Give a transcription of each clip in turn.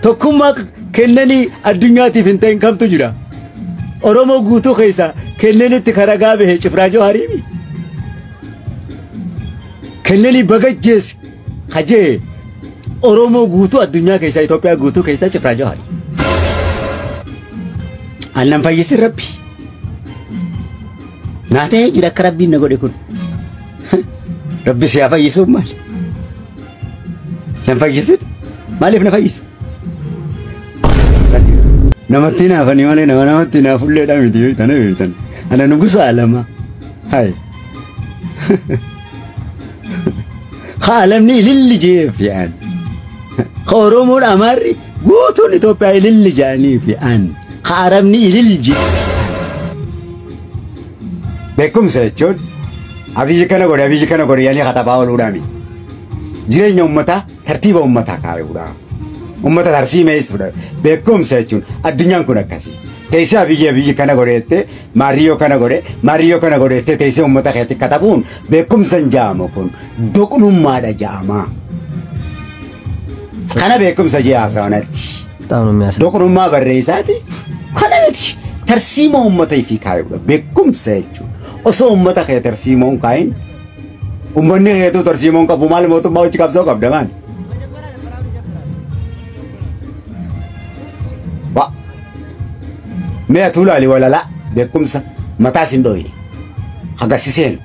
Tokkummaa kennanii addunyaatiif hin ta'in kamtu jira? Oromoo guutuu keessa kennanitti karagaa bahe Cifraa Jawaarii. Kennanii bagajjees hajee Oromoo guutuu addunyaa keessa Itoophiyaa guutuu keessa Cifraa Jawaarii. Annan fayyisin Rabbi. Naa ta'ee jira akka Rabbiin na godhe kun. Rabbi si haa fayyisuuf maali? Nan fayyisin? Maaliif na fayyisa? Namatti naafanii malee nama namatti naafulleedha miti tana beektan. Ana nugusa alamaa. Hai. Ka alamni ililli jeef yaa'an. Ka Oromoon Amaarri guutuun Itoophiyaa ililli jedhaniif yaa'an. Ka Arabni ililli jeef. Beekumsa jechuun Abiyyi kana godhe Abiyyi kana godhe yaanii katabaa ooluudhaami. Jireenya uummataa tartiiba uummataa kaa'uudha. Uummata tarsiimeessuudha. Beekumsa jechuun addunyaan kun akkasii. Teessee Abiyyi Abiyyi kana godhe Maariyyoo kana godhe Maariyyoo kana godhe teessee uummata keetti katabuun beekumsa hin jaamu kun doqnummaadha jaama. Kana beekumsa jee haasawanatti. በጣም ነው የሚያሳዝነው። Doqnummaa barreessaati. Kana miti tarsiimoo uummata ifii kaayuudha. Beekumsa jechuun osoo uummata kee tarsiimoo hin kaayin uummanni keetuu tarsiimoo hin qabu maal mootummaa hojii qabsoo qabda maali? Wa mee atuu laali walalaa beekumsa mataas hin dhooyine hagassi seenu.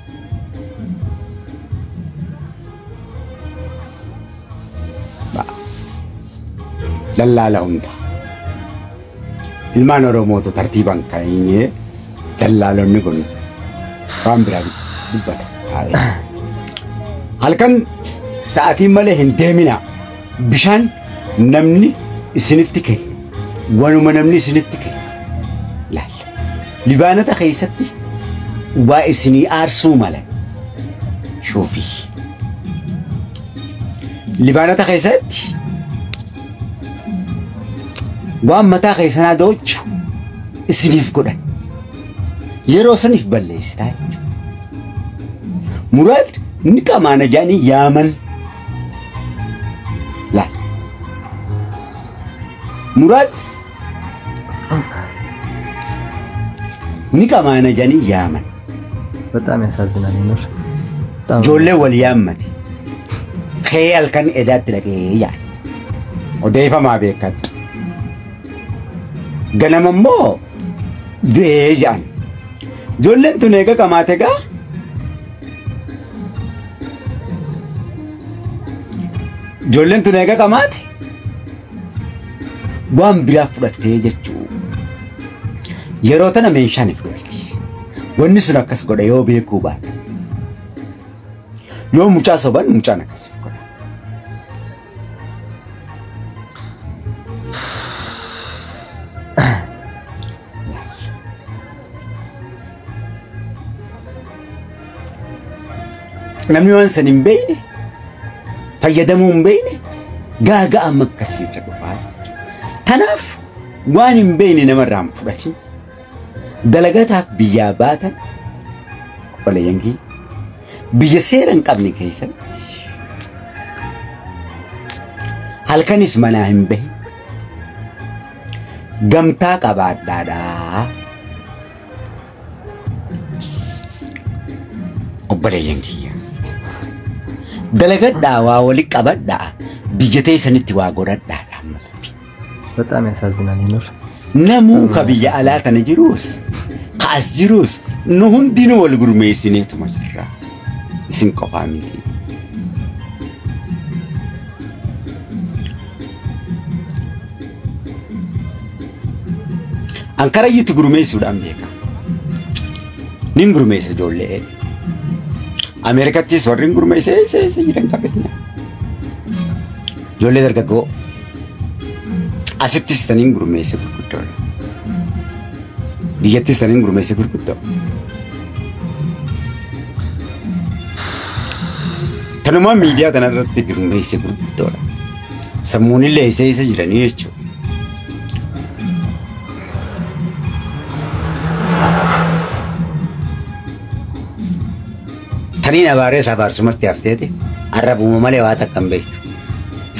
Dallaala hunda. Ilmaan Oromootu tartiibaan ka'ee dallaalonni kun waan biraa dubbata taa'ee. Halkan sa'aatiin malee hin deeminaa. Bishaan namni isinitti kennu wanuma namni isinitti kennu laalla. Libaanota keessatti waa isinii aarsuu mala shuufii. Libaanota keessatti waan mataa keessanaa doochu isiniif godhan. Yeroo saniif balleessitaa jechuudha. Muraad ni qamaana jedhanii yaaman. Laal. Muraad ni qamaana jedhanii yaaman. በጣም ያሳዝናል። የምር በጣም Ijoollee wal yaammate. Kee halkan edaatti dhaqee yaa'an. Odeeffamaa beekadhu. Ganama immoo du'ee jedhan. Ijoolleen tun eega qamaate gaa ijoolleen tun eega qamaate waan biraa fudhattee jechuu. Yeroo tana meeshaan if godhati. Wanni sun akkas godha yoo beekuu baate. Yoo mucaa soban mucaan akkas if godha. Namni waan san hin beekne fayyadamuu hin beekne gaaga'ama akkasii irra dhufaa jechuudha. Kanaaf waan hin beekne namarraa hin fudhatin. Dalagataaf biyyaa baatan obboleeyyan kiyya biyya seera hin qabne keessatti halkanis manaa hin bahin gamtaa qabaadhaadhaa. Obboleeyyan kiyya dalagadhaa waa wali qabadhaa biyya teessanitti waa godhadhaadha amma dubbi. በጣም ያሳዝናል። የምር Namuu ka biyya alaa tana jiruus ka as jiruus nu hundinuu wal gurmeessineetuma jirra. Isin qofaa miti. Ankarayyutti gurmeessuudhaan beeka. Nin gurmeessa ijoollee. Ameerikattis warri hin gurmeesse eessa eessa jiran qabeenya. Ijoollee dargaggoo asittis taniin gurmeesse gurguddoodha. Biyyattis taniin gurmeesse gurguddoo. Tanumaa miidiyaa kanarratti gurmeesse gurguddoodha. Sammuun illee eessa eessa jiranii jechuudha. Taniin abaarees abaarsumatti hafteeti arrabuma malee waa takka hin beektu.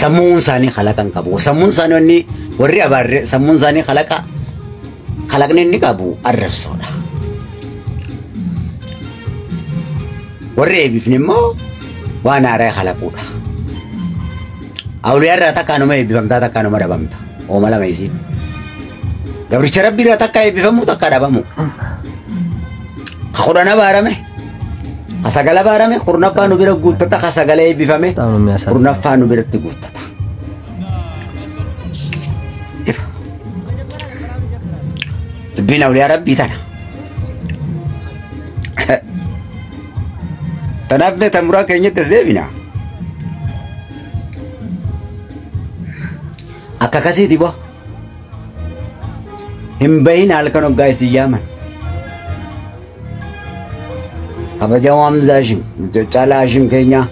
Sammuun isaanii kalaqa hin qabu. Sammuun isaanii wanni warri abaarre sammuun isaanii kalaqa kalaqni inni qabu arrabsoodha. Warri eebbifne immoo waan haaraa kalaquudha. Awliyaa irraa takkaanuma eebbifamtaa takkaanuma dhabamta. Ooma lama isiin. Gabricha rabbi irraa takka eebbifamu takka dhabamu. Ka 10 abaarame. Ka 9 abaarame 10ffaa nu bira guuttata ka 9 eebbifame በጣም ነው የሚያሳዝነው። 10ffaa nu biratti guuttata. Dubbiin awliyaa rabbii tana. Tanaaf mee tamuraa keenyatti as deebina. Akka akkasiiti boo. Hin bahin halkan hoggaa isin yaaman. Kabajamoo Hamzaa Hashim, Caalaa Hashim keenya,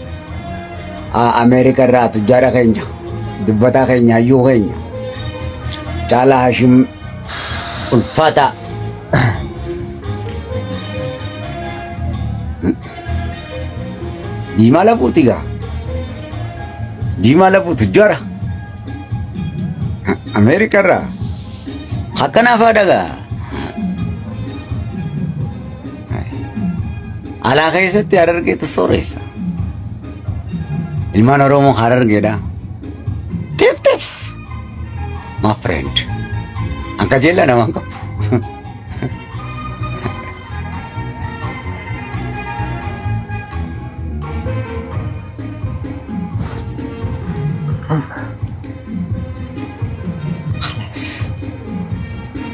Ameerika irraa tujjaara keenya, dubbataa keenya, hayyuu keenya. Caalaa Hashim ulfaataa. Diimaa lafuuti gaa. Diimaa lafuu tujjaara. Ameerika irraa. Akkanaaf haadha. Alaa keessatti Harargeetu sooressa. Ilmaan Oromoo Harargeedha. Tif tif. My friend. An kajeellaa namaan qabu.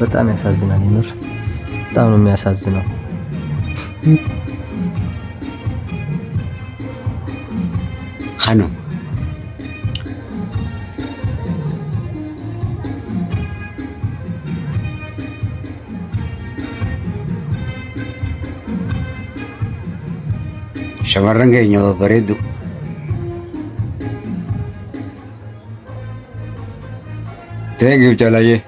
በጣም ያሳዝናል። የምር በጣም ነው የሚያሳዝነው። Kanuma. Shamarran keenya babbareeddu. Thank you Calayyee.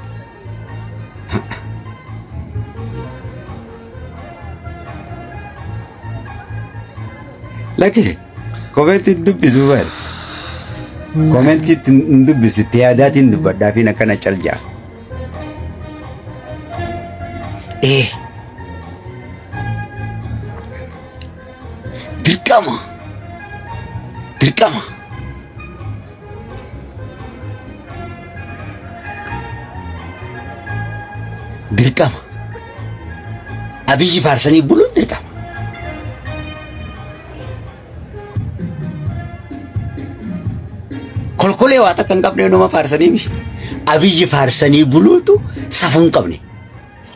Lakki komentii dubbisu bara. Komentii hin dubbisu itti yaadaatiin dubbadhaa fi akkana cal ja'a. Ee. Dirqama. Dirqama. Dirqama. Abiyyi faarsanii buluun dirqama. Kolkolee waa takka hin qabne nama faarsanii miti. Abiyyi faarsanii buluutu safuu hin qabne.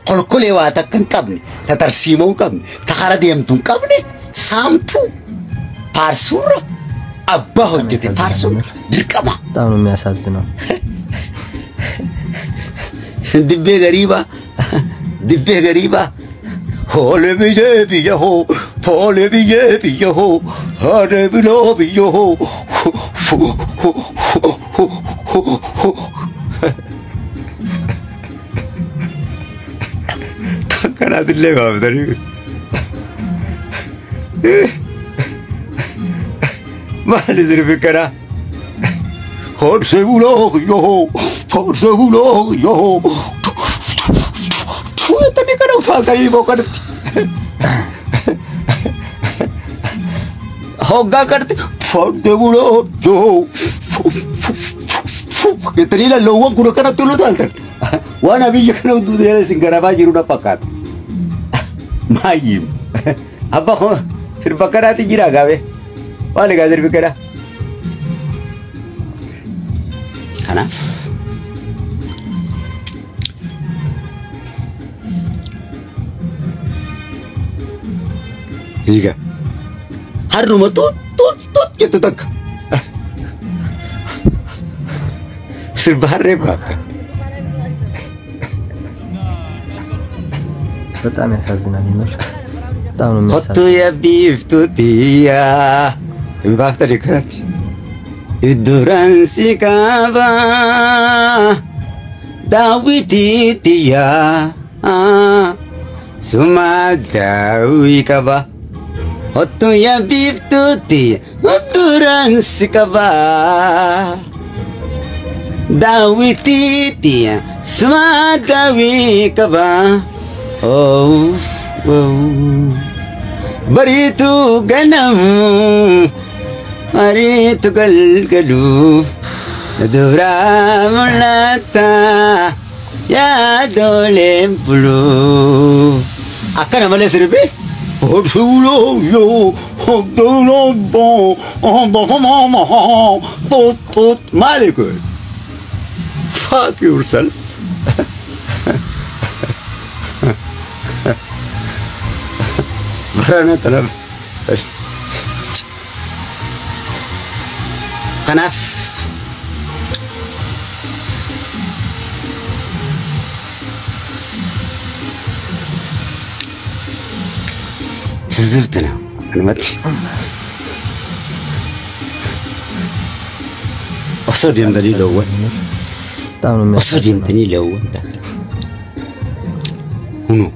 Kolkolee waa takka hin qabne, ta tarsiimoo hin qabne, ta kara deemtu hin qabne, saamtuu faarsuurra abbaa hojjete faarsuun dirqama. በጣም ነው የሚያሳዝነው። Dibbee gariibaa, dibbee gariibaa. Hoole biyyee biyya hoo, hoole biyyee biyya hoo, haadha biloo biyya hoo. Takkanaatillee baaftanii. Maali sirbi kanaa? Horsee buloo yoo, horsee buloo yoo. Tuuttanii kana utaaltanii boqotti. Hoggaa kanatti horsee buloo yoo. Jettanii lalloowwan kun akkanatti ol utaaltan. Waan abiyyi kana hunduu jala isin garafaa jiru na fakkaata. Maayyiin. Abba sirba kanaatti jira gabe. Maali gaa sirbi kana? Kanaaf. Hiika. Harruma tuut tuut tuut jettu takka. Sirba harree baafta. በጣም ያሳዝናል። የምር በጣም ነው Kottu የሚያሳዝነው። yaa biiftuu xiyyaa. Hin baaftanii kanatti. Duraan si qabaa. Daawwitii xiyyaa. Suma daawwii qaba. Kottu yaa biiftuu xiyyaa. Duraan si qabaa. Daawwitiitti suma daawwii qaba. Bariitu ganamu bariitu galgalu duraa mul'ata yaadooleen bulu. Akkana malee sirbi. Maali kun? Fuck yourself. Barana tanaaf. Kanaaf ትዝብት ነው anumatti. Osoo deemtanii loowwan. በጣም ነው Osoo የሚያሳዝነው። deemtanii loowwan. Kunoo.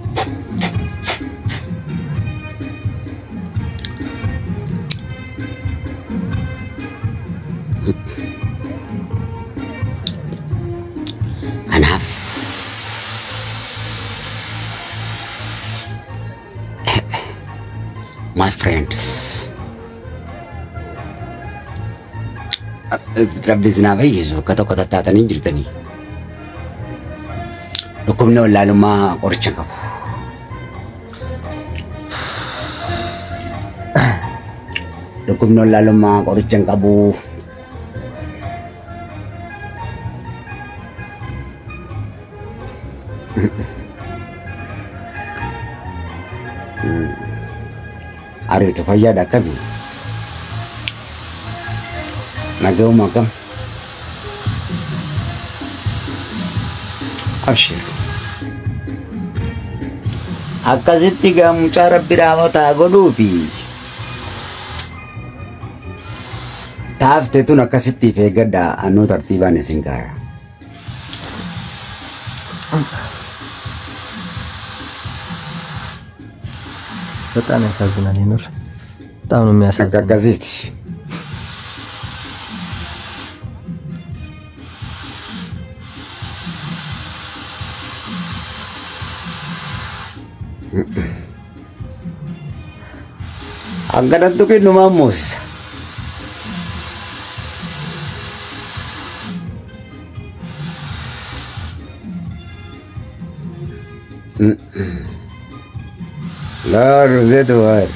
Kanaaf my friends, Rabbi isin haa fayyisu akka tokko tattaatanii jirtanii. Dhukkubni wallaalummaa qoricha hin qabu. Dhukkubni wallaalummaa qoricha hin qabu. Ariitu fayyaadha akkami? Nagahuma akkam? Abshir. Akkasitti gaa mucaa rabbi raawwataa godhuufi taafte tun akkasitti of eeggadhaa annuu tartiibaan isin kaaya. በጣም ያሳዝናል። የምር በጣም ነው Akka የሚያሳዝነው። akkasiiti. Akkanattu kennumaan moosisa. Laa ruzeetu waar.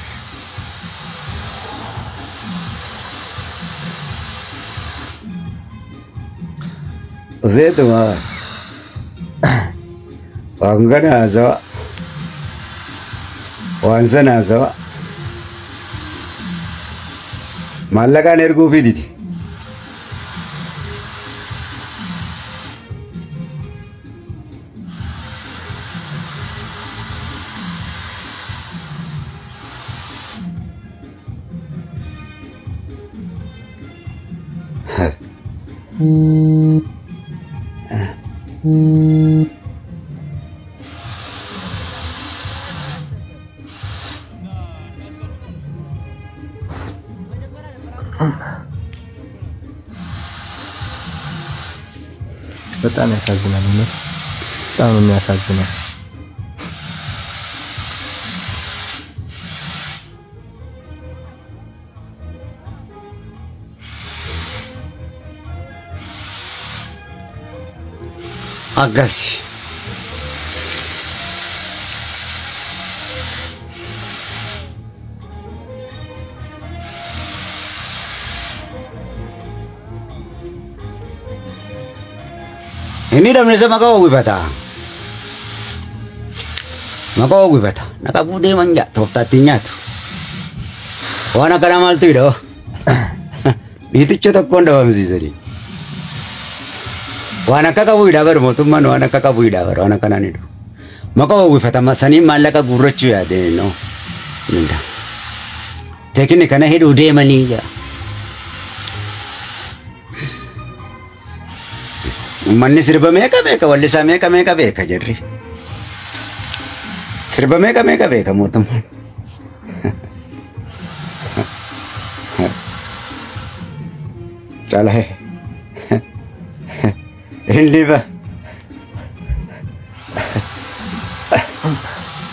Ruzeetu waar. Waan kana haasawa. Waan sana haasawa. Maallaqaan erguu fiditi. በጣም ያሳዝናል። የምር በጣም ነው የሚያሳዝነው። Akkasi. Inni dhabne isa maqaa uwwifata. Maqaa uwwifata. Naqa fuutee manja tooftaatti hin nyaatu. Waan akkana maaltu hidha? Niiticha tokkoon dhabamsiisanii. Waan akka qabu hidhaa baru mootummaan waan akka qabu hidhaa baru waan akkanaan hidhu. Maqaa uwwifatama saniin maallaqa guurrachuu yaade no. Minda. Teekini kana hidhuu deemanii jaa. Uummanni sirba meeqa beeka wallisaa meeqa meeqa beeka jirri. Sirba meeqa meeqa beeka mootummaan. Caalaa. Inni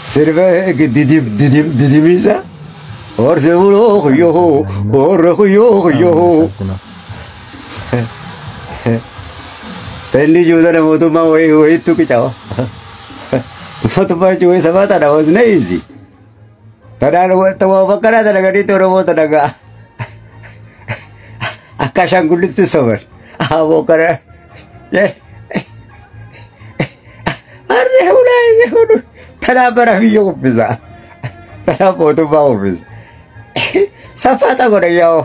sirba didim didim didimisa horse buloo yoo horre yoo በጣም ነው yoo የሚያሳዝነው። Felli juudana mootummaa wayii wayittu qicawa. Mootummaa jechuun wayii sabaa tana wasna easy. Tanaan wanta bakka tana gadiitti Oromoo tana ga'a. Akka ashaangullitti soban. Aboo kana. Harree hulaa hudu. Tanaan bara biyya uffisa. Tanaan mootummaa uffisa. Safaata godha yaa'u.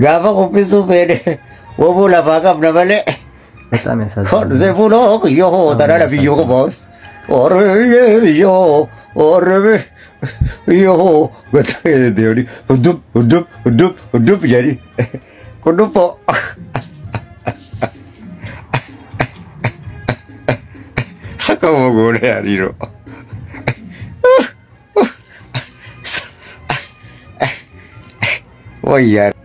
Gaafa uffisuu fedhe wobuu lafaa qabna malee. በጣም ያሳዝናል። Horse buloo yoo tanana biyyoo boos. Horre yoo horre yoo gotta deemni huddub huddub huddub huddub jedhi. Kuduppo. Sakka goone hariiroo. Wayyaa.